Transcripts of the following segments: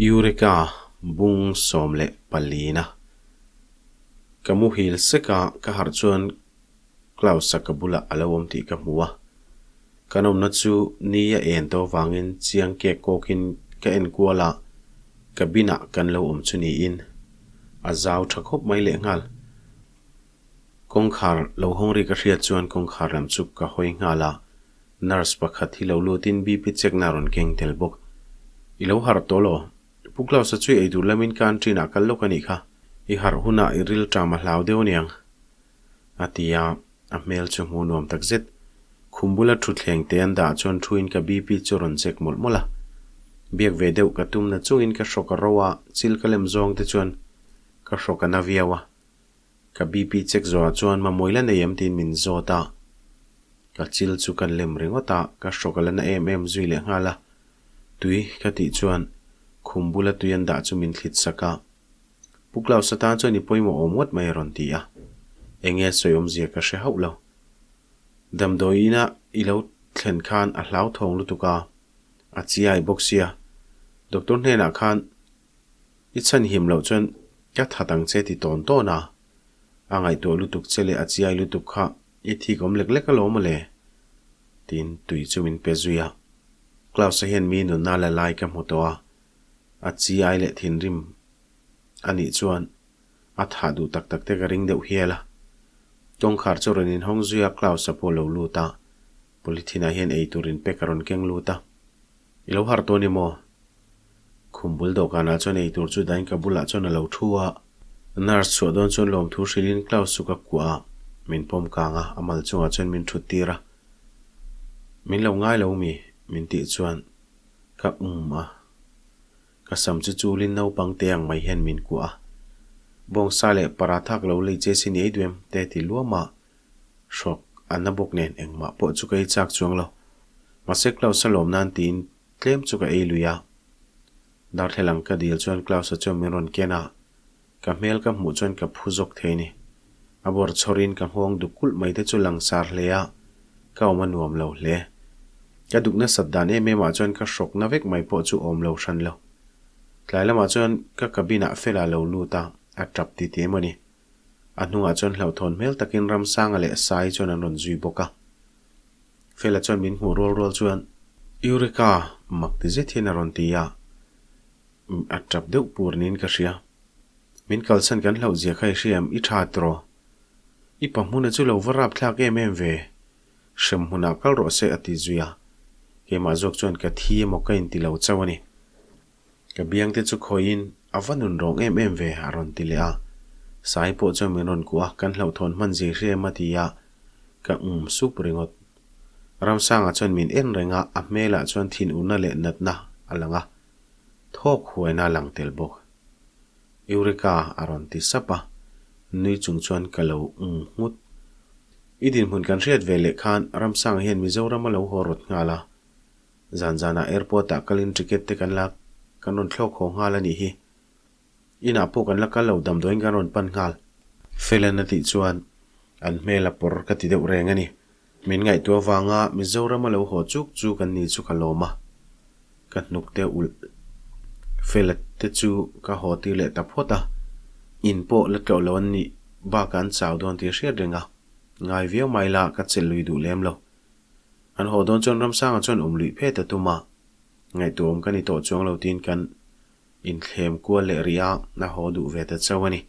Eureka bung 14 na. Ka muhil sek a, ka harh chuan Klaus-a ka bulah a lo awm tih ka hmu a. Kan awmna chu ni a en tawh avangin chiang kek kawkin ka en kual a, cabin-ah kan lo awm chu niin a zau tha khawp mai lehnghal. Kawngkhar lo hawng ri ka hriat chuan kawngkhar lam chu ka hawi nghal a, nurse pakhat hi lo lutin BP check na rawn keng tel bawk. I lo harh tawh lo? Pu Klaus-a chu i eitur lamin canteen-ah kal lawk a nih kha. I harh hunah i rilṭam a hlau deuh aniang. A ti a, a hmel chu hmuh nuam tak zet. Khum bula thutthleng te an dah chuan thuin ka BP chu rawn check mawlh mawlh a. Biak ve deuh ka tum na chungin ka hrawk a ro a, chil ka lem zawng te chuan ka hrawk a na viau a. Ka BP check zawhah chuan mamawih la nei em tiin min zawt a. Ka chil chu kan lem ringawt a, ka hrawk a la na em em zui leh nghal a. Tui ka tih chuan khum bula tui an dah chu min thlit sak a. Pu Klaus atan chuan i pawimawh awm ngawt mai a rawn ti a, enge sawi awmzia ka hre hauh lo. Damdawi ina i lo thlen khan a hlauthawng lutuk a, a chiai bawk sia. Doctor hnenah khan i chhan him loh chuan ka that ang che ti tawn tawn a, a ngaihtuah lutuk che leh a chiai lutuk kha i thik awm lek lek alawm mawle tiin tui chu min pe zui a. Klaus-a hian mi nunna la lai ka hmu tawh a, A chi ai leh thinrim a nih chuan a thah duh tak tak te ka ring deuh hial a. Kawngkhar chu rawn inhawng zui a, Klaus-a pawh lo lut a, polythene ah hian ei tur inpek a rawn keng lut a. I lo harh tawh ni maw? Khum bul dawhkanah chuan ei tur chu dain ka bulah chuan a lo thu a. Nurse chhuah dawn chuan lawmthu hrilhin Klaus chu ka kuah a, min pawm kang a, a mal chungah chuan min thut tir a. Min lo ngai lo mi? Min tih chuan Ka um a, ka sam chu chulin naupang te ang mai hian min kuah a. Bawngsa leh paratha ka lo lei che sin ei duem te ti luam a, hrawk a na bawk nen engmah pawh chu ka ei chak chuang lo. Mahse Klaus-a lawm nan tiin tlem chu ka ei lui a. Darthlalang ka dil chuan Klaus-a chuan min rawn ken a, ka hmel ka hmuh chuan ka phu zawk thei ni. A bawr chhawrin ka nghawng duk kulh mai te chu langsar hle a, ka awm a nuam lo hle. Ka duk nasat dan em em ah chuan ka hrawk na vek mai pawh chu awm lo hran lo. Tlai lamah chuan ka cabin ah Fela lo lut a, a tap ti ti emaw ni. A hnungah chuan hlauhthawn hmel takin Ramsanga leh Sai chuan an rawn zui bawk a. Fela chuan min hmuh rual rual chuan, Eureka! mak ti zet hian a rawn ti a. A tap deuh pur niin ka hria. Min kalsan kan hlauh zia kha i hria em? I tha tiraw? I pa hmuna chu lo va rap thlak em em ve. Hrem hmunah kal rawh se a ti zui a. Keimah zawk chuan ka thi emaw ka inti lo chauh a ni. Ka biang te chu khawihin a va nun rawng em em ve a rawn ti leh a. Sai pawh chuan min rawn kuah a, kan hlauhthawn hman zir hria em a ti a, ka um sup ringawt. Ramsanga chuan min en reng a, a hmelah chuan thinurna leh natna a lang a. Thawk huaina a lang tel bawk. Eureka a rawn ti sap a, nui chung chuan ka lo um nghut. I dinhmun kan hriat ve leh khan Ramsang hian Mizoram a lo haw rawt nghal a. Zan zanah airport ah kalin ticket te kan la kan rawn thlawk haw nghal a nih hi. Inah pawh kan la kal lo damdawiin kan rawn pan nghal. Felan a tih chuan an hmel a pawr ka ti deuh reng a ni. Min ngaihtuah avanga Mizoram a lo haw chuk chu kan ni chu ka lawm a, ka hnuk te ulh fel te chu ka haw tir leh ta phawt a, in pawh la tlawh lo an nih bakah an chau dawn tih hriat reng a, ngai viau mai la ka chelh lui duh lem lo. An haw dawn chuan Ramsanga chuan um luih phet a tum a, ngaihtuahawm ka ni tawh chuang lo tiin kan inthlem kual leh rih a, a haw duh ve ta chauh a ni.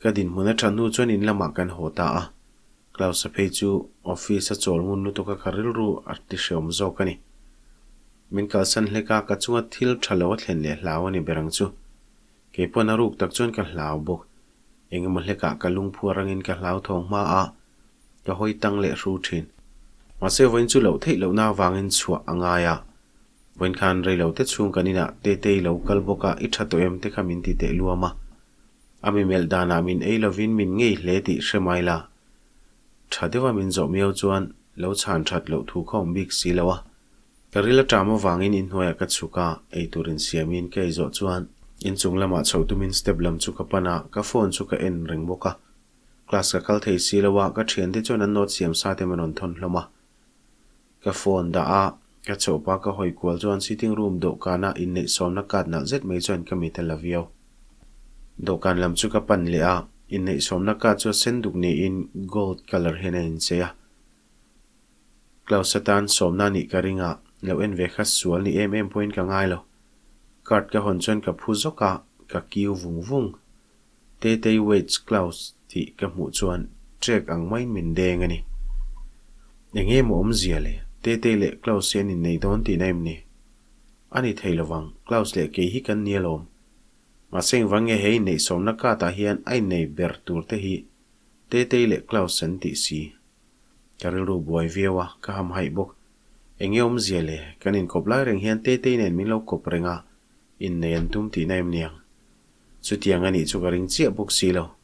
Ka dinhmun a that hnu chuan in lamah kan haw ta a, Klaus-a phei chu office a chawl ngun lutuk a ka rilru a ti hreawm zawk a ni. Min kalsan hlek a, ka chunga thil tha lo a thlen leh hlau a ni ber ang chu. Kei pawn a ruk tak chuan ka hlau bawk. Eng emaw hlekah ka lungphu a rangin ka hlau thawng hma a, ka hawi tang leh hru thin. Mahse vawiin chu loh theih lohna avangin chhuah a ngai a. Vawiin khan reilo te chhung kan inah Tetei lo kal bawk a, i tha tawh em te kha min ti teh luam a. A mi melh danah min ei lovin min ngei hle tih hre mai la. Tha deuha min zawh miau chuan lo chhan that loh thu kha awm bik si lo a. Ka ril a ṭam avangin inhnuaiah ka chhuk a, eitur insiamin ka ei zawh chuan inchung lamah chhoh tumin step lam chu ka pan a, ka phone chu ka en reng bawk a. Class ka kal thei si lo a, ka thiante chuan an note siam sa te min rawn thawn hlawm a. Ka phone dah a, Ka chhohpa ka hawi kual chuan sitting room dawhkana inneih sawmna card nalh zet mai chuan ka mit a la viau. Dawhkan lam chu ka pan leh a, inneih sawmna card chu a sen duk niin gold colour hian a inchei a. Klaus atan sawmna a nih ka ring a, lo en ve kha sual ni em em pawhin ka ngai lo. Card ka hawn chuan ka phu zawk a, ka kiu vung vung. Tetei Waits Klaus tih ka hmuh chuan trek ang maiin min deng a ni. Eng emaw awmzia le? Tetei leh Klaus hi an innei dawn tihna em ni? A ni thei lovang, Klaus leh kei hi kan ni alawm. Mahse engvang nge he inneih sawmna card-ah hian a innei ber tur te hi Tetei leh Klaus an tih si? Ka rilru buai viau a, ka hamhaih bawk. Eng nge awmzia le? Kan inkawp lai reng hian Tetei nen min lo kawp reng a, innei an tum tihna em niang? Chutiang a nih chu ka ring chiah bawk si lo.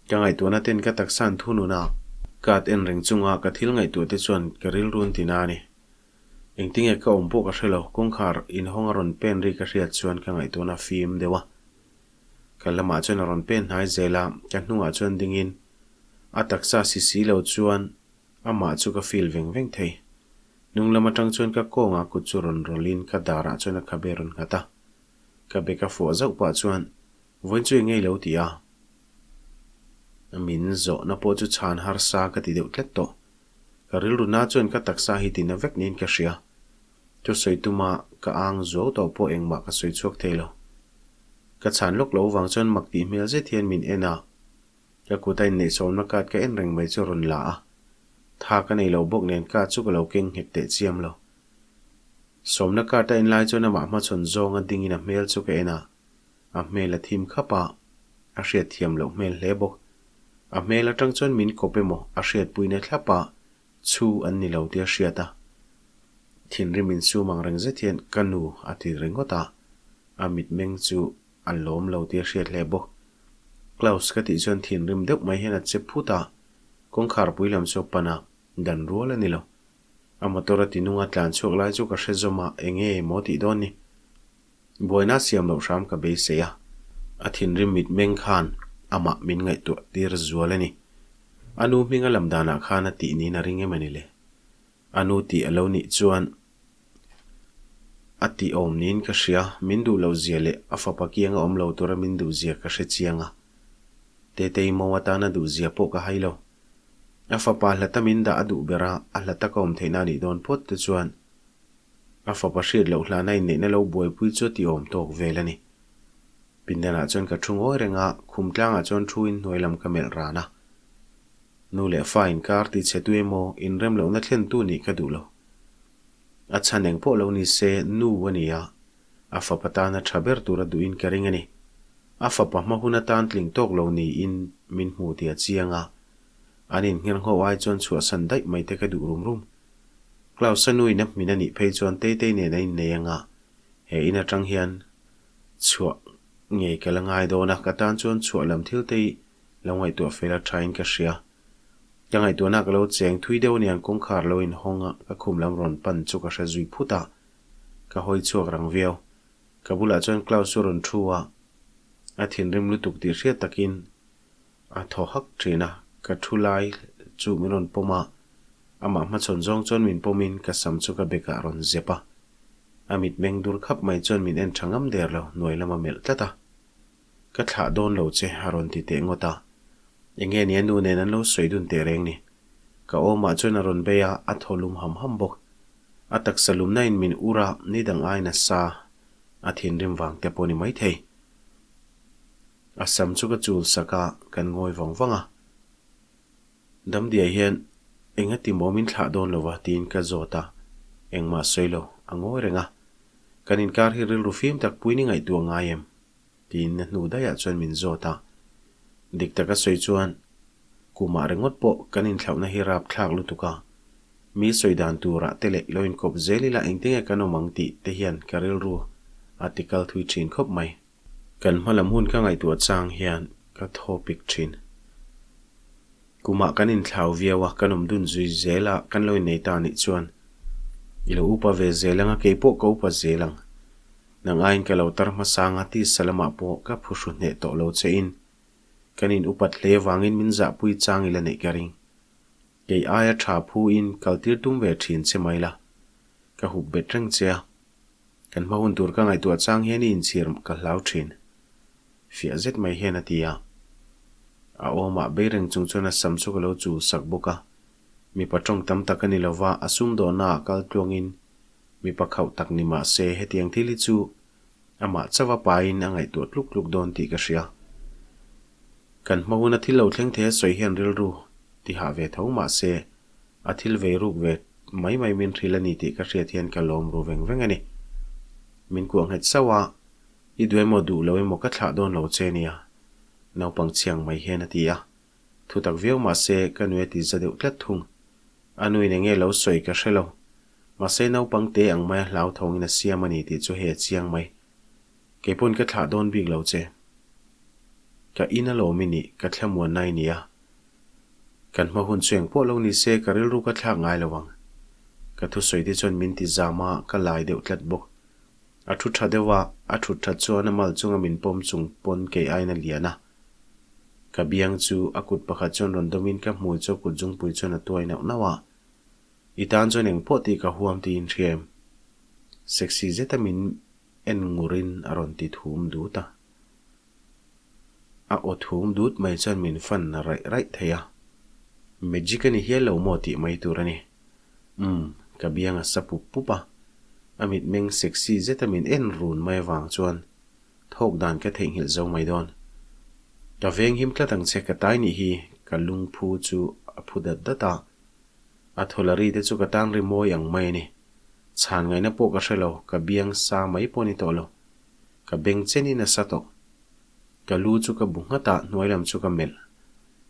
Ka ngaihtuahna ten ka taksa an thunun a, card en reng chunga ka thil ngaihtuah te chuan ka rilrun ti na a ni. Engtinge ka awm pawh ka hre lo, kawngkhar inhawng a rawn pen ri ka hriat chuan ka ngaihtuahna a fim deuh a. Ka lamah chuan a rawn pen hnai zel a, ka hnungah chuan dingin a taksa si si lo chuan amah chu ka feel veng veng thei. Hnung lam atang chuan ka kawngah kut chu rawn rawlhin ka darah chuan a khabe rawn nghat a. Ka bek a fuah zauh pah chuan, Vawiin chu i ngei lo ti a? Min zawhna pawh chu chhan harsa ka ti deuh tlat tawh. Ka rilru na chuan ka taksa hi tina vek niin ka hria. Chu sawi tuma ka ang zuau tawh pawh engmah ka sawi chhuak thei lo. Ka chhan lawk lo vang chuan mak tih hmel zet hian min en a. Ka kut a inneihsawmna card ka en reng mai chu rawn la a. Tha ka nei lo bawk nen card chu ka lo keng nghet teh chiam lo. Sawmna card a en lai chuan amah hmachhawn zawnga dingin a hmel chu ka en a, a hmel a thim khap a, a hriat thiam loh hmel hle bawk. A hmel atang chuan min kawp emaw a hriatpuina thlap a, chhu an ni lo tih a hriat a. Thinrim insum ang reng zet hian ka nu a ti ringawt a, a mitmeng chu a lawm lo tih a hriat hle bawk. Klaus ka tih chuan thinrim deuh mai hian a che phut a, kawngkharpui lam chu a pan a, dan rual a ni lo. A motor a ti nung a tlan chhuak lai chu ka hre zawm a, enge maw tih dawn ni? Buaina siam loh hram ka beisei a, a thinrim mitmeng khan amah min ngaihtuah tir zual a ni. A nu hming a lam danah khan a tih niin a ring em a ni le? A nu tih a lo nih chuan a tih awm niin ka hria, min duh loh zia leh a fapa kianga awm lo tura min duh zia ka hre chiang a. Tetei mo atana duh zia pawh ka hai lo. A fapa hlata min dah a duh ber a, a hla taka awm theihna a nih dawn phawt te chuan a fapa hriat loh hlana inneihna lo buaipui chu a ti awm tawk vel a ni. Pindanah chuan ka thu ngawi reng a, khum tlangah chuan thu in hnuai lam ka melh ran a. Nu leh fa inkar ti chhe tu emaw inrem lohna thlen tu nih ka duh lo. A chhan eng pawh lo ni se nu a ni a, a fapa tana tha ber tura duhin ka ring a ni. A fapa hma hun atan tling tawk lo niin min hmu tih a chiang a, an innghelngho ai chuan chhuahsan daih mai te ka duh rum rum. Klaus-a nuin a hmin a nih phei chuan Teitei nen a innei anga, he in atang hian chhuah ngei ka la ngai dawn a, ka tan chuan chhuah lam thil te hi lo ngaihtuah fel a thain ka hria. Ka ngaihtuahna ka lo cheng thui deuh aniang kawngkhar lo inhawng a, ka khum lam rawn pan chu ka hre zui phut a, ka hawi chhuak rang viau. Ka bulah chuan Klaus chu a rawn thu a, a thinrim lutuk tih hriat takin a thaw hak thin a, ka thu lai chu min rawn pawm a, amah hmachhawn zawng chuan min pawmin ka sam chu ka bekah a rawn zep a, a mitmeng dur khap mai chuan min en tha ngam der lo, hnuai lama melh tlat a. Ka thlah dawn lo che a rawn ti teh ngawt a, enge nia nu nen an lo sawi dun teh reng ni. Ka awmah chuan a rawn bei a, a thaw lum ham ham bawk. A taksa lumna in min ur a, ni dang aiin a sa a thinrim vang te pawh ni maithei. A sam chu ka chul sak a, kan ngawi vang vang a. Damdiai hian engati maw min thlah dawn lo va tiin ka zawt a, engmah sawi lo, a ngawi reng a. Kan inkar hi rilru fim tak puiin i ngaihtuah ngai em? Tiin a hnu daihah chuan min zawt a. Dik taka sawi chuan kumah ringawt pawh kan inthlauhna hi rapthlak lutuk a, mi sawi dan turah te leh lo inkawp zel ila engtinge kan awm ang tih te hian ka rilru a tikal thui thin khawp mai. Kan hma lam hun ka ngaihtuah chang hian ka thaw pik thin. Kumah kan inthlau viau a, kan awm dun zui zel a, kan lo innei ta anih chuan i lo upa ve zel ang a, keipawh ka upa zel ang. Nang aiin ka lo tar hmasang a, tisa lamah pawh ka phuhru hneh tawh lo che in kan in upat hle vangin min zahpui chang ila neih ka ring. Kei aia tha phu in kaltir tum ve thin che mai la. Ka hup bet reng che a. Kan hma hun tur ka ngaihtuah chang hian i inchhir ka hlau thin. Fiah zet mai hian a ti a. A awmah bei reng chung chuan a sam chu ka lo chul sak bawk a. Mipa tawng tam tak a ni lova, a sumdawhnaah kal tluangin mipa khauh tak ni mah se hetiang thil hi chu amah chauh a pain a ngaihtuah tluk tluk dawn tih ka hria. Kan hma huna thil lo thleng thei a sawi hian rilru ti hah ve tho mah se a thil vei ruk ve mai mai min hrilh a ni tih ka hriat hian ka lawm ru veng veng a ni. Min kuah nghet sauh a, I duh emaw duh lo emaw ka thlah dawn lo che nia, naupang chhiang mai hian a ti a. Thutak viau mah se ka nui a ti za deuh tlat thung. A nuin enge lo sawi ka hre lo. Mahse naupang te ang maia hlauthawngin a siam a ni tih chu hei a chiang mai. Kei pawn ka thlah dawn bik lo che. Ka in alawm i nih, ka thlamuanna i ni a. Kan hma hun chu engpawh lo ni se ka rilru ka thlak ngai lo ang. Ka thusawi te chuan min ti zam a, ka lai deuh tlat bawk. A thu tha deuh a, a thut that chuan a mal chunga min pawm chung pawn kei aiin a lian a. Ka biang chu a kut pakhat chuan rawn dawmin ka hmui chu a kut zungpui chuan a tuai nauh nauh a. I tan chuan engpawh tih ka huam tiin hria em? Sexy zeta min en ngurin a rawn ti thum dut a. A aw thum dut mai chuan min fan raih raih thei a. Magic a ni hial lo maw tih mai tur a ni. Umm, ka biang a sa pup pup a. A mitmeng sexy zeta min en run mai avang chuan Thawk dan ka theihnghilh zo mai dawn. Ka veng him tlat ang che ka tai nih hi ka lungphu chu a phu dat dat a. A thawlari te chu ka tan ri mawi ang mai a ni. Chhan ngaihna pawh ka hre lo, ka biang sa mai pawh a ni tawh lo. Ka beng chenin a sa tawh. Ka lu chu ka bu nghat a, hnuai lam chu ka melh.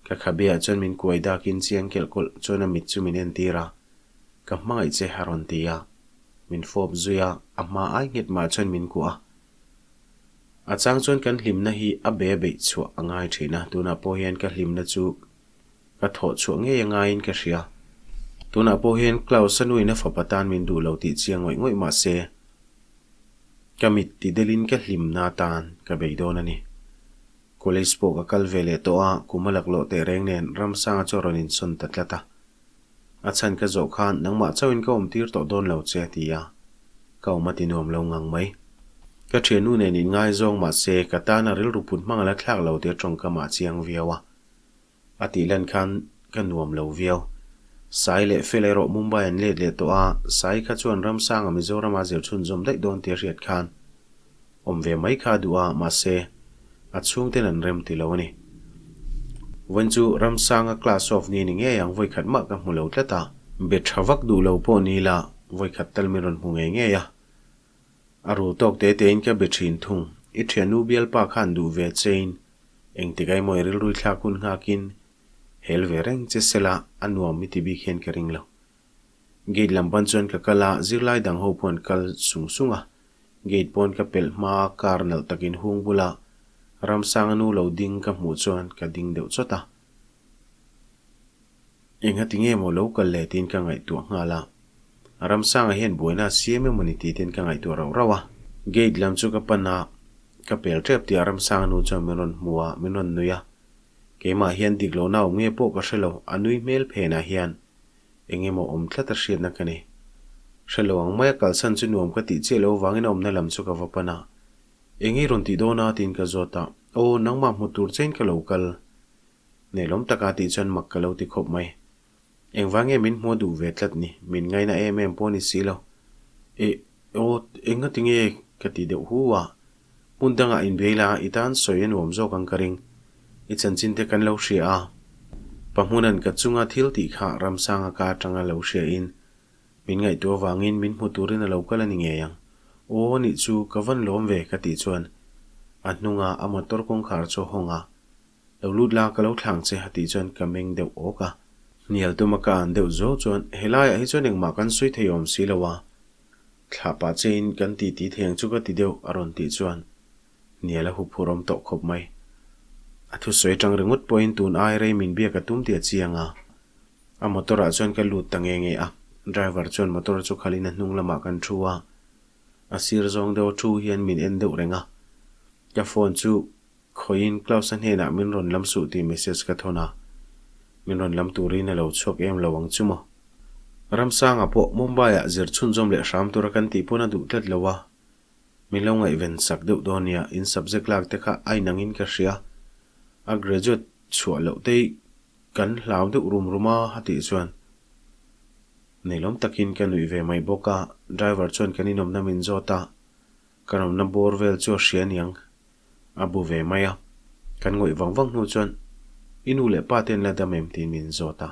Ka khabe ah chuan min kuai dakin chiang kelh kawlh chuan a mit chu min entir a. Ka hmangaih che a rawn ti a. Min fawp zui a, a hma ai nghet mah chuan min kuah a. A chang chuan kan hlimna hi a be beih chhuah a ngai thin a, tunah pawh hian ka hlimna chu ka thawh chhuah ngei a ngaiin ka hria. Tunah pawh hian Klaus-a nuin a fapa tan min duh lo tih chiang ngawih ngawih mah se, ka mit ti delin ka hlimna atan ka bei dawn a ni. College pawh ka kal ve leh tawh a, kum a laklawh teh reng nen Ramsanga chu a rawn insawn ta tlat a. A chhan ka zawh khan nangmah chauhin ka awm tir tawh dawn lo che a ti a, ka awm a ti nuam lo ngang mai. Ka thiannu nen inngaizawng mah se ka tana rilru put hmang a la thlak lo tih a tawngkam ah chiang viau a. A tih lan khan ka nuam lo viau. Sai leh Fel erawh Mumbai an let leh tawh a, Sai kha chuan Ramsanga Mizorama zir chhunzawm daih dawn tih a hriat khan Awm ve mai kha a duh a, mahse, a chhungten an rem ti lo a ni. Vawiin chu Ramsanga class off ni ni ngei ang vawikhat mah ka hmu lo tlat a. Be tha vak duh lo pawh ni la, vawikhat tal min rawn hmu ngei ngei a. A rul tawk te tein ka be thin thung. I thiannu bialpa khan duh ve chein, engtik aimaw i rilrui thlak hun nghakin hel ve reng che sela a nuam i ti bik hian ka ring lo. Gate lam pan chuan ka kal a, zirlai dang ho pawh an kal sung sung a. Gate pawn ka pelh hma a car nalh takin hung bula Ramsanga nu lo ding ka hmuh chuan ka ding deuh chawt a. Enga ti nge maw lo kal le tiin ka ngaihtuah nghal a. Ramsanga hian buaina a siam emaw ni tih ten ka ngaihtuah rauh rauh a. Gate lam chu ka pan a, ka pel tep tih ah Ramsanga nu chuan min rawn hmu a, min rawn nui a. Keimah hian dik lohna awm nge pawh ka hre lo, a nui hmel phenah hian Eng emaw awm tlat a hriatna ka nei. Hre lo ang mai a kalsan chu nuam ka tih chiah lo vangin a awmna lam chu ka va pan a. Eng i rawn tih dawn a? tiin ka zawt a. Aw, nangmah hmu tur chein ka lo kal. Neilawm taka tih chuan mak ka lo ti khawp mai. Engvang nge min hmuh duh ve tlat ni? Min ngaina em em pawh a ni si lo. Eh, aw, enga ti nge ka ti deuh hu a. Hmun dangah inbei la, i tan sawi a nuam zawk ang ka ring. I chanchin te kan lo hria a. Pahmunan ka chunga thil tih kha Ramsanga ka atanga lo hria in min ngaihtuah avangin min hmu turin a lo kal a ni ngei ang. Aw nih chu ka van lawm ve ka tih chuan a hnunga a motor kawngkhar chu a hawng a. Lo lut la ka lo thlang che a tih chuan ka meng deuh awk a. Hnial tuma ka an deuh zo chuan helaiah hi chuan engmah kan sawi thei awm si lo a. Thlah pah chein kan ti ti thei ang chu ka ti deuh a rawn tih chuan hnial a huphur awm tawh khawp mai. A thusawi atang ringawt pawhin tun ai rei min biak a tum tih a chiang a. A motor ah chuan ka lut ta nge nge a, driver chuan motor chu khalhin a hnung lamah kan thu a. A sir zawng deuh a thu hian min en deuh reng a. Ka phone chu Khawiin Klaus-a hnenah min rawn lam suh tih message ka thawn a, min rawn lam turin a lo chhuak em lo ang chu maw? Ramsanga pawh Mumbai-ah zir chhunzawm leh hram tura kan tih pawn a duh tlat lo a, min lo ngaihven sak deuh dawn nia, in subject lak te kha a inangin ka hria, a graduate chhuah loh te hi kan hlau deuh rum rum a a tih chuan neilawm takin ka nuih ve mai bawk a, driver chuan kan inawmna min zawt a, kan awmna bawr vel chu a hria aniang a bu ve mai a, kan ngawih vang vang hnu chuan i nu leh pa te an la dam em tiin min zawt a,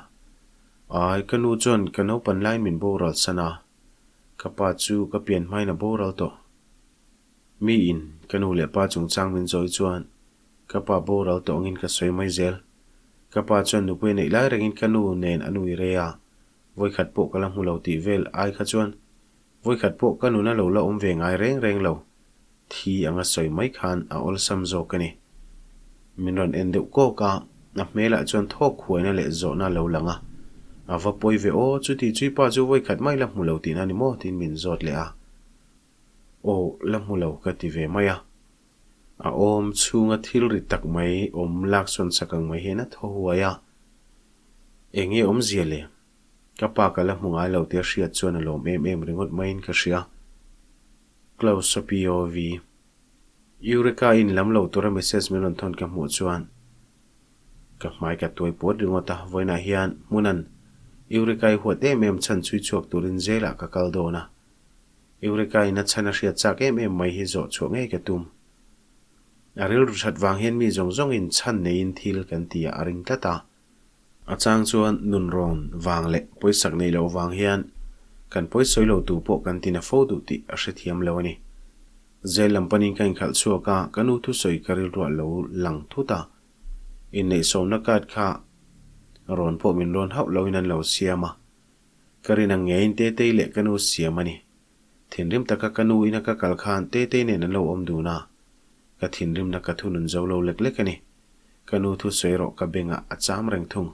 ai ka nu chuan ka naupan laiin min boral san a, ka pa chu ka pian hmain a boral tawh. Miin ka nu leh pa chungchang min zawi chuan ka pa boral tawh angin ka sawi mai zel. Ka pa chuan nupui a neih lai rengin ka nu nen a nui rei a, vawikhat pawh ka la hmu lo tih vel ai kha chuan vawikhat pawh ka nuna lo la awm ve ngai reng reng lo thi anga sawi mai khan a awlsam zawk a ni. Min rawn en deuh kawk a, a hmelah chuan thawk huaina leh zawhna a lo lang a, A va pawi ve aw, chuti chui pa chu vawikhat mai la hmu lo tihna ni maw? tiin min zawt leh a. Aw, la hmu lo ka ti ve mai a. A awm chhunga thil ri tak mai awm lak sawn sak ang mai hian a thaw huai a. Eng nge awmzia le? Ka pa ka la hmu ngai lo tia hriat chuan a lawm em em ringawt maiin ka hria. Close a POV. Eureka in lam lo tura message min rawn thawn ka hmuh chuan ka hmai ka tuai puat ringawt a, vawiinah hian hmunan Eureka i huat em em chhan chhui chhuak turin jail-ah ka kal dawn a. Eureka in a chhan a hriat chak em em mai hi zawh chhuah ngei ka tum. A rilru that vang hian mi zawng zawngin chhan neiin thil kan ti a a ring tlat a. A chang chuan nunrawn vang leh pawisak neih loh vang hian kan pawisawi lo tu pawh kan tina fo duh tih a hrethiam lo a ni. Zel lam panin ka inkhalh chhuak a, ka nu thusawi ka rilruah lo lang thut a. Inneihsawmna card kha rawn pawh min rawn hauh loin an lo siam a. Ka rin ang ngeiin Tetei leh ka nu siam a ni. Thinrim taka ka nu ina ka kal khan Tetei nen an lo awm dun a, ka thinrimna ka thunun zo lo lek lek a ni. Ka nu thu sawi rawh ka bengah a cham reng thung.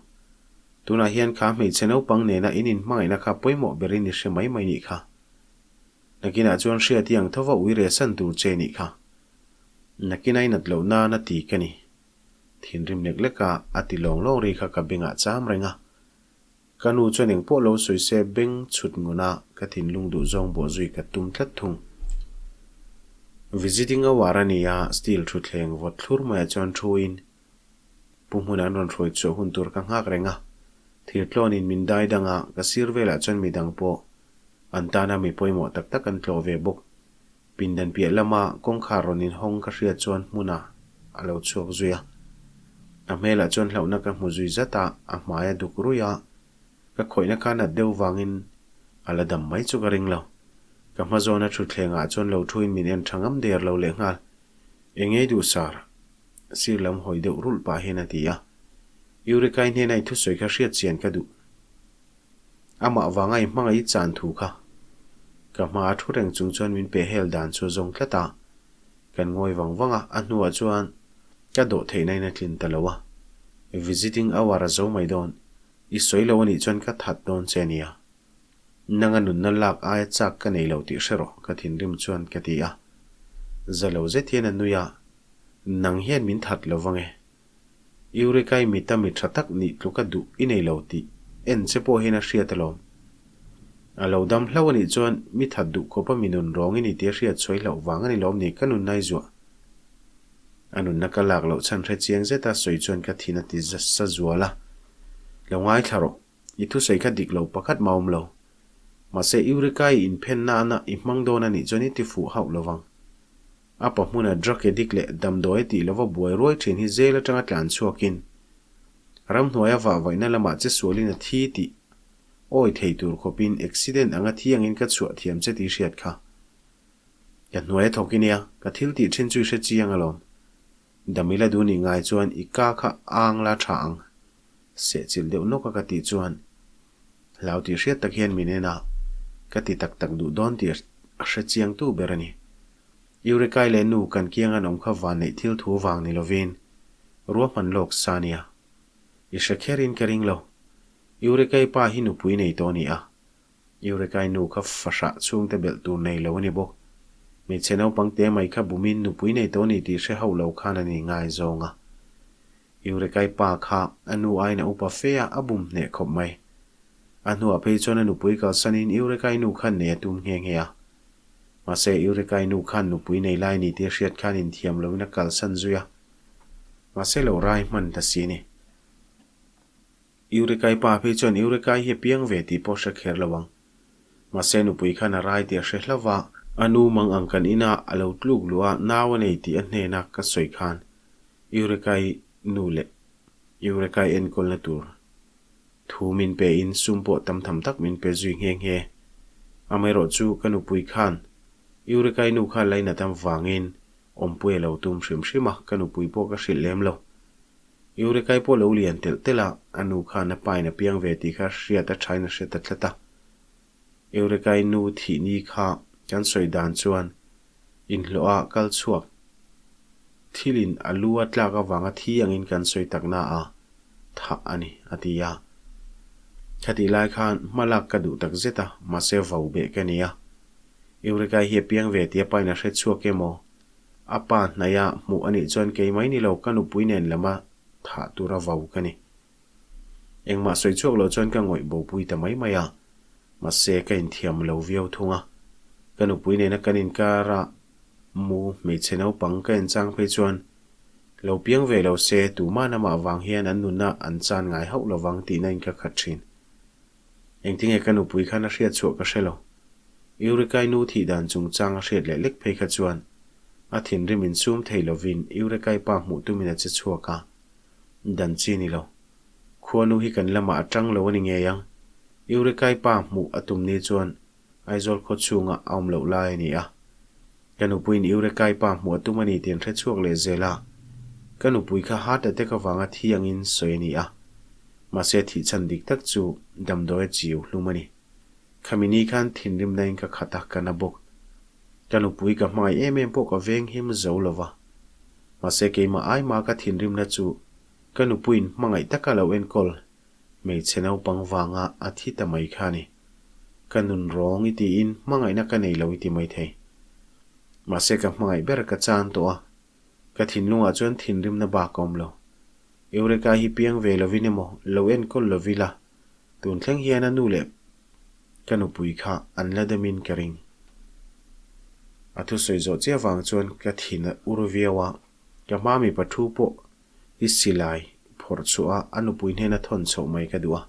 Tunah hian kha hmeichhe naupang nena in inhmangaihna kha pawimawh berin i hre mai mai nih kha. Nakinah chuan hriat i ang thova ui reh san tur che nih kha. Nakin a inat loh nan a ti ka ni. Thinrim lek leka a ti lawng lawng ri kha ka bengah cham reng a. Ka nu chuan engpawh lo sawi se beng chhut ngun a, ka thinlung duh zawng bawh zui ka tum tlat thung. Visiting hour a ni a, steel thutthleng vawt thlur maiah chuan thuin Pu hmuna an rawn hruai chhuah hun tur ka nghak reng a. Thirtlawnin min dai dang a, ka sir velah chuan midang pawh an tana mi pawimawh tak tak an tlawh ve bawk. Pindan piah lama kawngkhar rawn inhawng ka hriat chuan hmunah a lo chhuak zui a. A hmelah chuan hlauhna ka hmu zui zat a, a hmai a duk ruih a. Ka khawihna kha nat deuh vangin a la dam mai chu ka ring lo. Ka hma zawna thutthlengah chuan lo thuin min en tha ngam der lo lehnghal. Engei duh sar? Sir lam hawi deuh rulh pah hian a ti a. Eureka-i hnena i thusawi kha hriat chian ka duh. Amah vanga i hmangaih i chan thu kha. Ka hma a thu reng chung chuan min peh hel dan chu a zawng tlat a. Kan ngawi vang vang a, a hnuah chuan ka dawh theihna in a tlin ta lo a. Visiting hour a zo mai dawn. I sawi lo anih chuan ka that dawn che ania. Nanga nunna lak aia chak ka nei lo tih hre rawh ka thinrim chuan ka ti a. Za lo zet hian a nui a, Nang hian min that lo vang e. Eureka i mita mi tha tak nih tluka duh i nei lo tih en che pawh hian a hriat alawm. A lo dam hlauh anih chuan mi that duh khawpa mi nun rawng i ni tih a hriat sawi hlauh vang a ni lawm ni ka nunna i zuah. A nunna ka lak loh chhan hre chiang zeta sawi chuan ka thin a ti sa zual a. Lo ngaithla rawh, i thusawi kha dik lo pakhat mah awm lo. Mahse Eureka i inphenna ana i hmang dawn anih chuan i ti fuh hauh lovang. A pa hmuna drug addict leh damdawi a tih lova buai ruai thin hi jail atanga tlan chhuakin ramhnuaia vahvaihna lamah che sualin a thi tih awi thei tur khawpin accident anga thi angin ka chhuah thiam che tih hriat kha. Ka hnuai a thawk i nia, ka thil tih thin chu i hre chiang alawm. Damila duh nih ngai chuan i ka kha ang la tha ang. Sehchilh deuh nawk a ka tih chuan hlau tih hriat tak hian min en a, ka ti tak tak duh dawn tih a hre chiangtu ber a ni. Eurekai leh nu kan kiang an awm kha vanneih thil thu vang ni lovin ruahman lawk sa nia. I hre kherin ka ring lo. Eurekai pa hi nupui nei tawh a ni a. Eurekai nu kha fahrah chhungte belh tur nei lo a ni bawk. Hmeichhe naupang te mai kha bumin nupui nei tawh a ni tih hre hauh lo khan a ni ngaizawng a. Eurekai pa kha a nu aiin a upa fe a, a bum hneh khawp mai. A hnuah phei chuan a nupui kalsanin Eureka-i nu khan nei a tum nghe nghe a. Mahse, Eureka-i nu khan nupui nei lai ni tih a hriat khan inthiam loin a kalsan zui a. Mahse, lo rai hman ta si ni. Eureka-i pa phei chuan Eureka-i hi a piang ve tih pawh hre kher lo ang. Mahse, nupui khan a rai tih a hre hlauh va. A nu mang ang kan inah a lo tluk luh a, nau a nei tih a hnena ka sawi khan Eureka-i nu leh Eureka-i enkawlna tur thu min pe in sum pawh tam tham tak min pe zui nghe nghe. Amaherawh chu ka nupui khan Eureka-i nu kha lainat am vangin awmpui a lo tum hrim hrim a, ka nupui pawh ka hrilh lem lo. Eureka-i pawh lo lian telh telh a, a nu khan a pa in a piang ve tih kha hriat a thain a hre ta tlat a. Eureka-i nu thih ni kha kan sawi dan chuan inhlawh a kal chhuak thilin a lu a tlak avanga thi angin kan sawi tak na a, thah a ni, a ti a. Khatih lai khan hma lak ka duh tak zet a, mahse vau beh ka ni a. Eureka-i hi a piang ve tih a pain a hre chhuak emaw? A pa hnaia hmuh a nih chuan kei mai ni lo ka nupui nen lama thah tura vau ka ni. Engmah sawi chhuak lo chuan ka ngawih bopui ta mai mai a, mahse ka inthiam lo viau thung a. Ka nupui nena kan inkar a mu hmeichhe naupang ka enchang phei chuan lo piang ve lo se tuman amah vang hian an nunna an chan ngai hauh lovang tihna in ka khat thin. Engtinge ka nupui khan a hriat chhuah ka hre lo. Eurekai nu thih dan chungchang a hriat leh lek phei kha chuan a thinrim insum thei lovin Eurekai pa hmuh tumin a che chhuak a. Dan chi ni lo. Khuanu hi kan lamah a tang lo a ni ngei ang. Eurekai pa hmuh a tum ni chuan Aizawl khaw chhungah a awm loh lai a ni a. Ka nupuiin Eurekai pa hmuh a tum a ni tih an hre chhuak leh zel a. Ka nupui kha heart attack avanga thi angin sawi a ni a. Mahse thih chhan dik tak chu damdawi a chiu hlum a ni. Khami ni khan thinrimna in ka khat a, ka na bawk. Ka nupui ka hmangaih em em pawh ka veng him zo lo va. Mahse keimah aima ka thinrimna chu ka nupuiin hmangaih taka lo enkawl hmeichhe naupang vanga a thi ta mai kha a ni. Ka nun rawng i tiin hmangaihna ka nei lo i ti maithei. Mahse ka hmangaih ber ka chan tawh a, ka thinlungah chuan thinrimna bak a awm lo. Eureka hi piang ve lovin emaw lo enkawl lo ila, tun thleng hian a nu leh ka nupui kha an la damin ka ring. A thusawi zawh chiah vang chuan ka thin a ur viau a, ka hma mipa thu pawh i silai phawrh chhuah a a nupui hnena thawn chhoh mai ka duh a.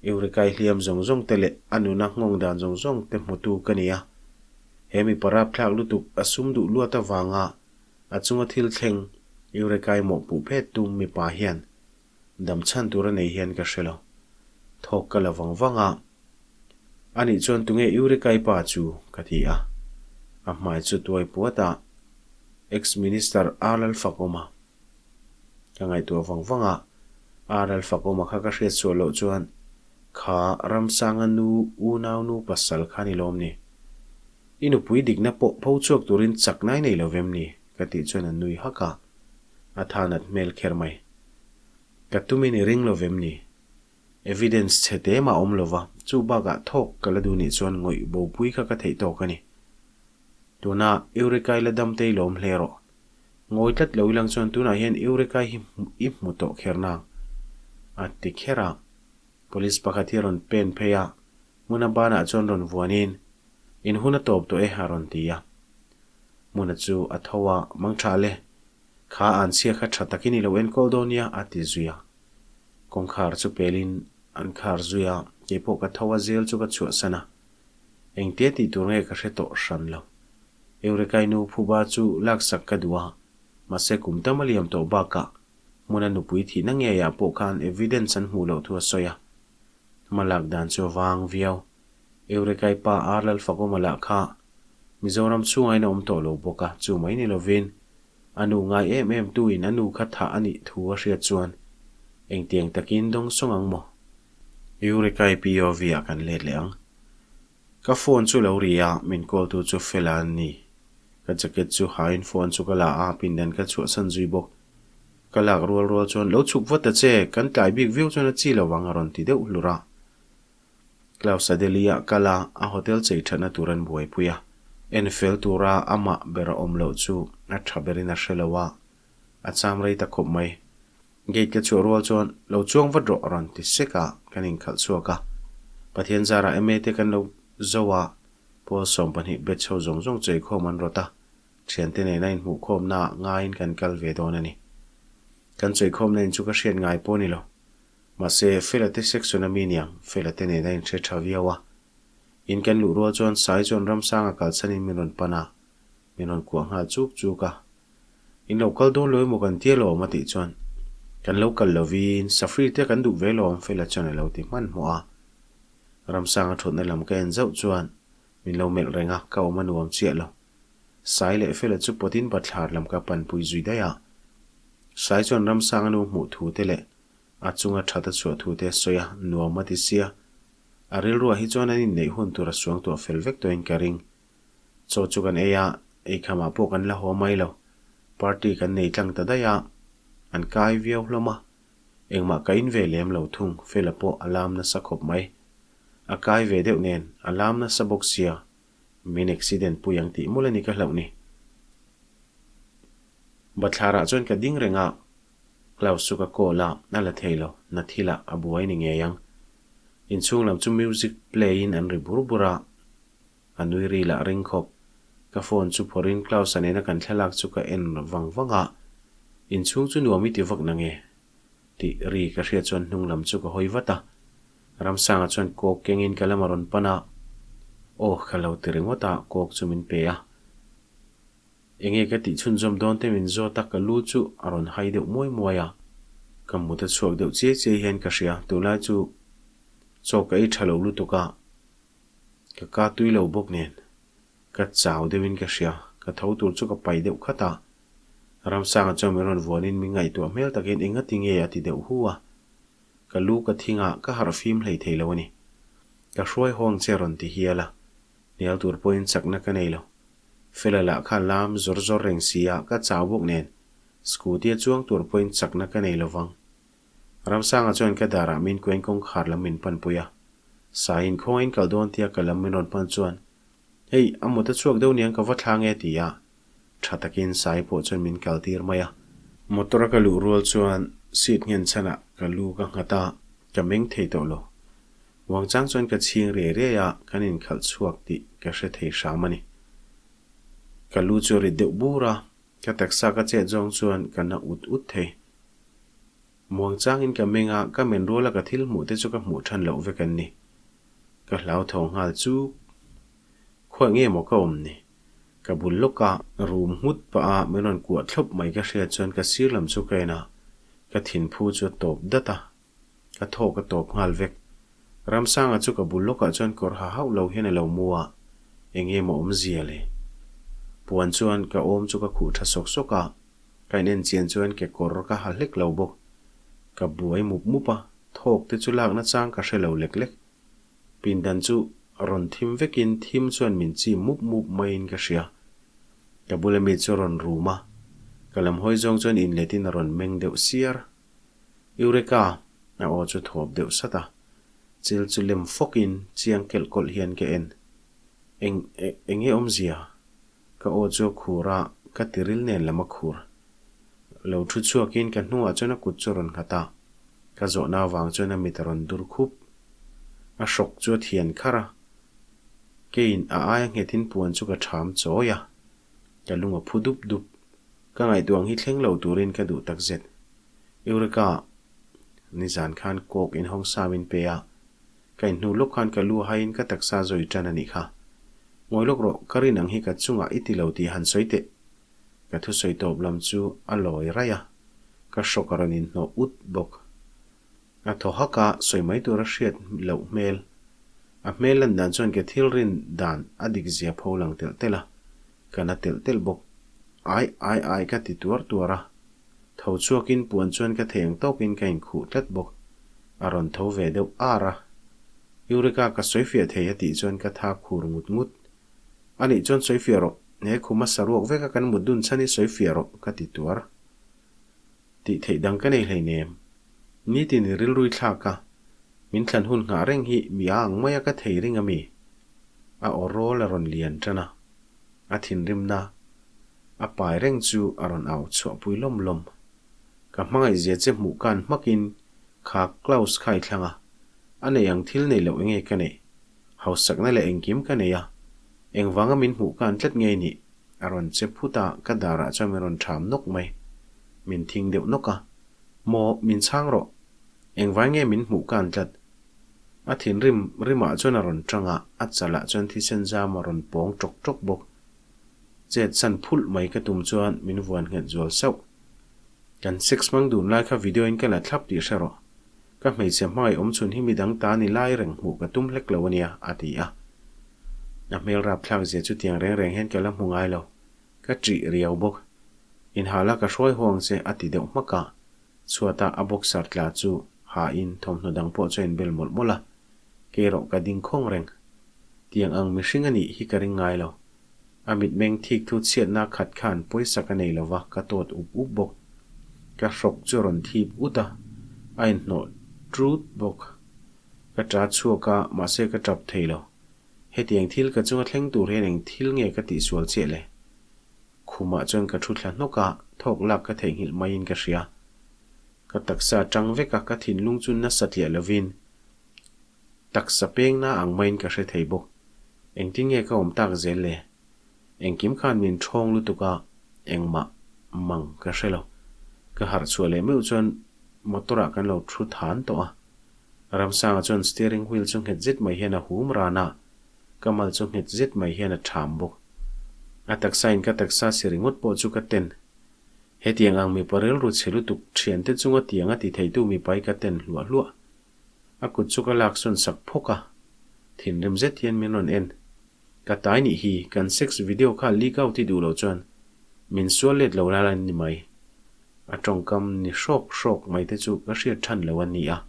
Eurekai hliam zawng zawng te leh a nuna nghawng dan zawng zawng te hmutu ka ni a. He mipa rapthlak lutuk a sum duh luat avanga a chunga thil thleng Eurekai mawhpuh phet tum mipa hian dam chhan tur a nei hian ka hre lo. Thawk ka la vang vang a. Anih chuan tunge Eurekai pa chu? ka ti a. A hmai chu tuai puat a. Ex-Minister R Lalfakawma ka ngaihtuah vang vang a. R Lalfakawma kha ka hriat suah loh chuan kha Ramsanga nu unau nu pasal kha ni lawm ni? I nupui dikna pawh pho chhuak turin chak nai nei lo vem ni? ka tih chuan a nui hak a. A tha nat hmel kher mai. Ka tumin i ring lo vem ni? Evidence chhe te mah awm lova, chu bakah thawk ka la duh nih chuan ngawih bopui kha ka theih tawk a ni. Tuna Eurekai la dam te i lawm hle rawh. Ngawi tlat lo ilang chuan tunah hian Eurekai hi i hmu tawh kher nang. A ti kher a. Police pakhat hi a rawn pen phei a, hmuna banah chuan rawn vuanin, In hun a tawp tawh e a rawn ti a. Hmuna chu a tho a, Mangtha le, kha anchhia kha tha takin i lo enkawl dawn nia a ti zui a. Kawngkhar chu pelin an khar zui a, keipawh ka tho a zel chu ka chhuahsan a. Engtia tih tur nge ka hre tawh hran lo. Eurekai nu phuba chu laksak ka duh a, mahse kum tam a liam tawh bakah hmuna nupui thihna ngeiah pawh khan evidence an hmuh loh thu a sawi a. Hma lak dan chu a vang viau. Eurekai pa R Lalfakawma lah kha Mizoram chhungain a awm tawh lo bawk a, chu mai ni lovin a nu ngai em em tuin a nu kha thah a nih thu a hriat chuan engtiang takin dawng sawng ang maw? Eurekai POV ah kan let leh ang. Ka phone chu lo ri a, min call tu chu Fela an ni. Ka jacket chu hain phone chu ka la a, pindan ka chhuahsan zui bawk. Ka lak rual rual chuan lo chhuk vat ta che, kan tlai bik viau chuan a chi lo vang a rawn ti deuh hlur a. Klaus Adelia kal a, a hotel chei thatna tur an buaipui a. En fel tura amah ber a awm loh chu a tha berin a hre lo a, a cham rei ta khawp mai. Gate ka chhuah rual chuan lo chuang vat rawh a rawn ti sek a, kan inkhalh chhuak a. Pathian zarah MA te kan lo zo a, Pawl 12 batch ho zawng zawng cheikhawm an rawt a, thiante nena inhmuhkhawmnaah ngaiin kan kal ve dawn a ni. Kan cheikhawmna in chu ka hriat ngai pawh a ni lo. Mahse, Fela te section a mi niang, Fela te nena inhre tha viau a. In kan luh rual chuan Sai chuan Ramsanga kalsanin min rawn pan a, min rawn kuah nghal chuk chuk a. In lo kal dawn lo emaw kan tia lawm a tih chuan, Kan lo kal lovin Safri te kan duh ve lawm Fela chuan a lo ti hmanhmawh a. Ramsanga thawtna lam ka en zauh chuan min lo melh reng a, ka awm a nuam chiah lo. Sai leh Fela chu pawtin bathlar lam ka panpui zui daih a. Sai chuan Ramsanga nu hmuh thu te leh a chunga that a chhuah thu te a sawi a, nuam a ti sia. A rilruah hi chuan an inneih hun tur a suangtuah fel vek tawhin ka ring. Chaw chu kan ei a, eikhamah pawh kan la haw mai lo. Party kan nei tlang ta daih a, an kai viau hlawm a. Engmah ka in ve lem lo thung, Fela pawh a lam nasa khawp mai. A kai ve deuh nen, a lam nasa bawk sia, min accident pui ang tih mawlh a ni ka hlauh ni. Bathlarah chuan ka ding reng a, Klaus chu ka call a, a la thei lo, na thilah a buai ni ngei ang. Inchhung lam chu music play in an ri bur bur a, A nui ri lah ring khawp. Ka phone chu phawrhin Klaus-a nena kan thlalak chu ka en vang vang a, Inchhung chu nuam i ti vak na nge? tih ri ka hriat chuan hnung lam chu ka hawi vat a. Ramsanga chuan kawk kengin ka lam a rawn pan a, Aw, ka lo ti ringawt a, kawk chu min pe a. Enge ka tih chhunzawm dawn te min zawt a, ka lu chu a rawn hai deuh muai muai a. Ka mut a chhuak deuh chiai chiai hian ka hria, tunlai chu chaw ka ei tha lo lutuk a, Ka ka tui lo bawk nen, ka chau deuhin ka hria, ka tho tur chu ka pai deuh khat a. Ramsanga chuan min rawn vuanin min ngaihtuah hmel takin eng ati nge a ti deuh hu a. Ka lu ka thing a, ka harh fim hlei thei lo a ni. Ka hruai haw ang che a rawn ti hial a, hnial tur pawhin chakna ka nei lo. Fela lah kha lam zawr zawr reng si a, ka chau bawk nen, scooty a chuang tur pawhin chakna ka nei lo vang. Ramsanga chuan ka darah min kuain kawngkhar lam min panpui a. Saiin khawngain kal dawn tia ka lam min rawn pan chuan, Hei, a mut a chhuak deuh niang ka va thlang e ti a. Tha takin Sai pawh chuan min kal tir mai a. Motor a ka luh rual chuan seat nghen chhanah ka lu ka nghat a, ka meng thei tawh lo. Muangchang chuan ka chhing riai riai a, kan inkhalh chhuak tih ka hre thei hram a ni. Ka lu chu a rit deuh bur a, ka taksa ka chet zawng chuan ka na ut ut thei. Muangchangin ka meng a, ka men ruala ka thil hmuh te chu ka hmuh than loh vek an ni. Ka hlau tho nghal chu khuah nge maw ka awm ni? Ka bul lawk a, rum nghut pah a min rawn kuah thlawp mai ka hriat chuan ka sir lam chu ka en a, ka thinphu chu a tawp dat a, ka thawk a tawp nghal vek. Ramsanga chu ka bul lawkah chuan kawr ha hauh lo hian a lo mu a, eng nge maw awmzia le? Puan chuan ka awm chu ka khuh tha sawk sawk a, Ka in en chian chuan kekawr ka ha hlek lo bawk. Ka buai mup mup a, thawk te chu lakna chang ka hre lo lek lek. Pindan chu rawn thim vekin thim chuan min chim mup mup maiin ka hria. Ka bula mi chu a rawn rum a, ka lam hawi zawng chuan inletin a rawn meng deuh siar. Eureka! A aw chu thawp deuh sat a, chil chu lem fawkin chiang kelh kawlh hian ka en. Eng, eng nge awmzia? Ka aw chu a khur a, ka tiril nen lam a khur. Lo thu chhuakin ka hnungah chuan a kut chu a rawn nghat a, ka zawhna avang chuan a mit a rawn dur khup. A hrawk chu a thian kharh a, keiin a aia nghetin puan chu ka ṭham chawi a, ka lung a phu dup dup. Ka ngaihtuah ang hi thleng lo turin ka duh takzet. Eureka! Nizan khan kawk inhawng sa min pe a, Ka inhnu lawk khan ka lu haiin ka taksa zawi tan a nih kha. Ngawi lawk rawh, ka rin ang hi ka chungah i ti lo tih han sawi teh. Ka thusawi tawp lam chu a lawi raih a, ka hrawk a rawn inhnawh ut bawk. A thaw hak a, sawi mai tur a hriat loh hmel. A hmel lan dan chuan ka thil rin dan a dik zia pho lang telh telh a, ka na telh telh bawk. Ai, ai, ai ka ti tuar tuar a. Tho chhuakin puan chuan ka thei ang tawkin ka inkhuh tlat bawk. A rawn tho ve deuh ar a. Eureka ka sawifiah thei a tih chuan ka tha khur ngut ngut. A nih chuan sawifiah rawh, he khuma saruak veka kan mut dun chhan hi sawifiah rawh ka ti tuar. Tih theih dang ka nei hleinem. Nitin i rilrui thlak a, min thlan hun nghah reng hi mi a ang maia ka thei ring a mi? A aw rawl a rawn lian tan a. A thinrimna a pai reng chu a rawn au chhuahpui lawm lawm. Ka hmangaih zia che hmuh kan hmakin kha Klaus kha i thlang a. A nei ang thil nei loh enge ka neih? Hausakna leh engkim ka nei a, engvanga min hmuh ka an tlat ngei nih? A rawn che phut a, ka darah chuan min rawn ṭham nawk mai. Min thing deuh nawk a. Maw, min chhang rawh. Engvai nge min hmuh ka an tlat? A thinrim rimah chuan a rawn ṭang a, a chalah chuan thisen zam a rawn pawng ṭawk ṭawk bawk. Chet san phulh mai ka tum chuan min vuan nghet zual sauh. Kan sex hmang dun lai kha video in ka la thlap tih hre rawh. Ka hmeichhe hmangaih awm chhun hi midang ta ni lai reng hmuh ka tum hlek lo ania, a ti a. A hmel rapthlak zia chu tiang reng reng hian ka la hmu ngai lo. Ka ṭih riau bawk. Inhala ka hruai haw ang che, a ti deuh hmak a. Chhuata a boxer tla chu ha in thawmhnaw dang pawh chu a inbel mawlh mawlh a. Kei erawh ka ding khawng reng. Tiang ang mihring a nih hi ka ring ngai lo. A mitmeng thik thu chhiatna khat khan pawisa ka nei lova ka tawt up up bawk. Ka hrawk chu a rawn thip ut a, a inhnawh trut bawk. Ka ṭa chhuak a, mahse ka ṭap thei lo. Hetiang thil ka chunga thleng tur hian eng thil nge ka tihsual chiah le? Khumah chuan ka thu thla hnawk a, thawk lak ka theihnghilh maiin ka hria. Ka taksa ṭang vek a, ka thinlung chu nasa tliah lovin Taksa pengna ang maiin ka hre thei bawk. Engtin nge ka awm tak zel le? Engkim khan min ṭhawng lutuk a, engmah mang ka hre lo. Ka harh chhuah leh meuh chuan motor ah kan lo thu than tawh a. Ramsanga chuan steering wheel chu nghet zet mai hian a hum ran a, ka mal chu nghet zet mai hian a ṭham bawk. A taksa in ka taksa si ringawt pawh chu ka ten. Hetiang ang mipa rilru chhe lutuk ṭhiante chunga tiang a ti theitu mipa hi ka ten hluah hluah. A kut chu ka lak sawn sak phawk a, thinrim zet hian min rawn en. Ka tai nih hi, kan sex video kha leak out hi duh loh chuan min sual let lo lai ni mai. A tawngkam ni hrawk hrawk mai te chu ka hriat than lo a ni a.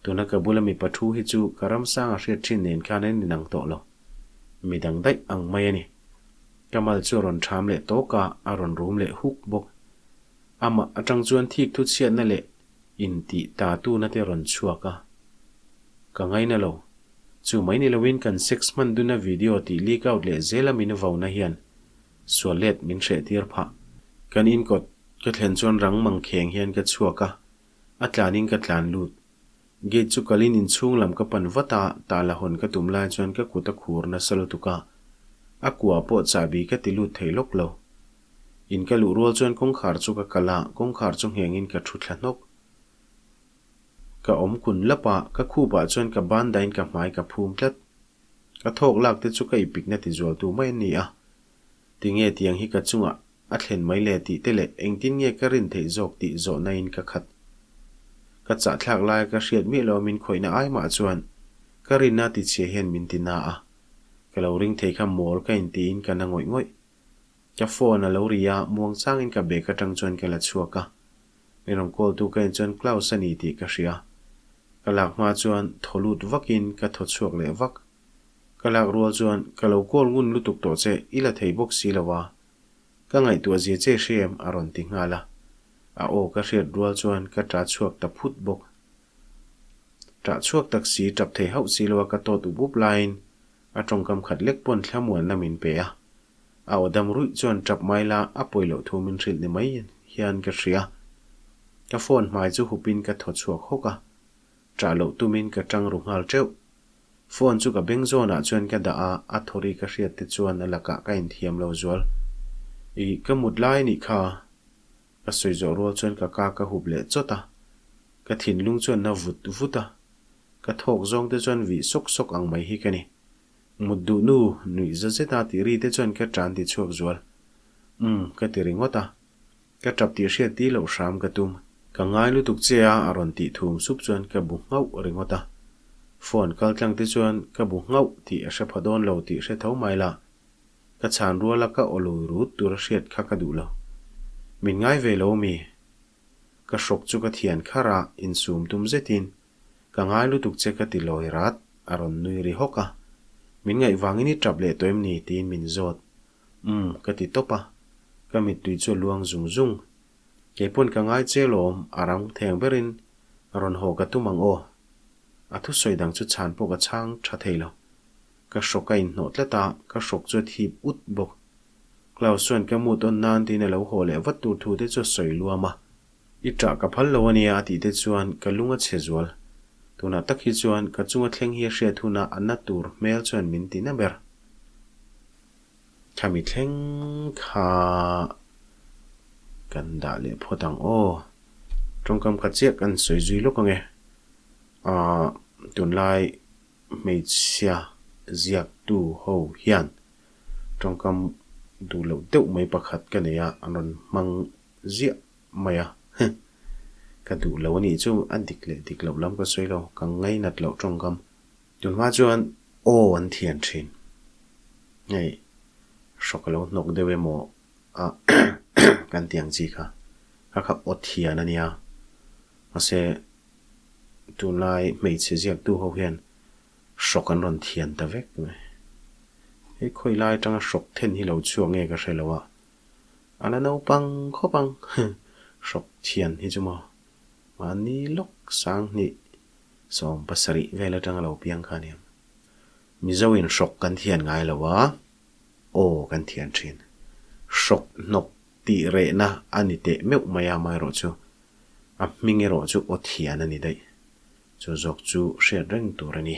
Tuna ka bula mipa thu hi chu ka ramsang a hriat thin nen khan a inang tawh lo. Midang daih ang mai a ni. Ka mal chu a rawn ṭham leh tawk a, a rawn rum leh huk bawk. Amah atang chuan thik thu chhiatna leh Intih ta tuna te rawn chhuak a, ka ngaina lo. Chu mai ni loin kan sex hman duna video tih leak out leh zela min vauna hian sual let min hreh tir phah. Kan inkawt ka thlen chuan rang mang kheng hian ka chhuak a, a tlanin ka tlan lut. Gate chu kalin inchhung lam ka pan vat a, tala hawn ka tum lai chuan ka kut a khur nasa lutuk a, a kua pawh chahbi ka ti lut thei lawk lo. In ka luh rual chuan kawngkhar chu ka kal a, kawngkhar chu nghengin ka thu thla hnawk. Ka awm kun lap a, ka khupah chuan ka ban dain ka hmai ka phum tlat. Ka thawk lak te chu ka ipikna ti zualtu mai an ni a. Tinge tiang hi ka chungah a thlen mai le tih te leh engtin nge ka rin theih zawk tih zawhna in ka khat. Ka chahthlak laia ka hriat miah lo min khawihna ai mah chuan ka rinna tichhia hian min ti na a. Ka lo ring thei kha mawl ka intiin ka na ngawih ngawih. Ka phone a lo ri a, muang changin ka bag atang chuan ka la chhuak a. Min rawn call tu ka en chuan Klaus a ni tih ka hria. Ka lak hma chuan thaw lut vakin ka thaw chhuak leh vak. Ka lak rual chuan ka lo call ngun lutuk tawh che, i la thei bawk si lo a. Ka ngaihtuah zia che hre em a rawn ti nghal a. A aw ka hriat rual chuan ka ṭah chhuak ta phut bawk. Ṭah chhuak tak si ṭap thei hauh si lo a ka tawt up up laiin a tawngkam khat lek pawn thlamuanna min pe a. A aw dam ruih chuan tap mai la a pawi loh thu min hrilh ni mai hian ka hria. Ka phone hmai chu hupin ka thaw chhuak hawk a, ṭah loh tumin ka ṭang ru nghal ṭeuh. Phone chu ka beng zawnah chuan ka dah a, a thaw ri ka hriat te chuan a lakah ka inthiam lo zual. Ih, ka mut lai anih kha. Ka sawi zawh rual chuan ka ka ka hup leh chawt a, ka thinlung chuan na vut vut a, ka thawk zawng te chuan vih sawk sawk ang mai hi ka ni. Mut duh nu, nuih za zet a tih ri te chuan ka ṭan ti chhuak zual. Umm, ka ti ringawt a. Ka ṭap tih hriat ti loh hram ka tum. Ka ngai lutuk che a, a rawn tih thum sup chuan ka bu nghauh ringawt a. Phone kal tlang te chuan ka bu nghauh tih a hre pha dawn lo tih hre tho mai la. Ka chhan rual a ka aw lui rut tur a hriat kha ka duh lo. Min ngai ve lo mi? Ka hrawk chu ka thian kharh a, insum tum zetin Ka ngai lutuk che ka ti lawi rat, a rawn nui ri hawk a. Min ngaih vangin i tap leh tawh em ni? tiin min zawt. Umm, ka ti tawp a. Ka mittui chu a luang zung zung. Keipawn ka ngai che lawm, a rang theng berin rawn haw ka tum ang aw. A thusawi dang chu chhan pawh ka chhang tha thei lo. Ka hrawk a inhnawh tlat a, ka hrawk chu a thip ut bawk. Klaus chuan ka mut awn nan tiin a lo haw leh vat tur thu te chu a sawi luam a. I ṭah ka phal lo a nia a tih te chuan ka lung a chhe zual. Tunah tak hi chuan ka chunga thleng hi a hriat huna a na tur hmel chuan min ti na ber. Khami thleng kha kan dah leh phawt ang aw. Tawngkam khat chiah kan sawi zui lawk ang e. Aaa tunlai hmeichhia ziaktu ho hian tawngkam duh loh deuh mai pakhat ka nei a, an rawn hmang ziah mai a. Huh! Ka duh lo a nih chu a dik leh dik loh lam ka sawi lo, ka ngainat loh tawngkam. Tunhma chuan aw an thian thin. Hei hrawk a lo hnawk deuh emaw a kan ti ang chi kha. Kha kha aw thian a nia. Mahse tunlai hmeichhe ziaktu ho hian hrawk an rawn thian ta vek mai. Hei khawi lai atanga hrawk then hi lo chhuak nge ka hre lo a. A la naupang khawp ang hrawk thian hi chu maw. Mahni lawk sanghnih 70 vel atanga lo piang kha aniang. Mizo in hrawk kan thian ngai lo a, aw kan thian thin. Hrawk hnawk tih rehna a ni teh meuh mai a, amaherawhchu a hming erawh chu aw thian a ni daih. Chu zawk chu hriat reng tur a ni.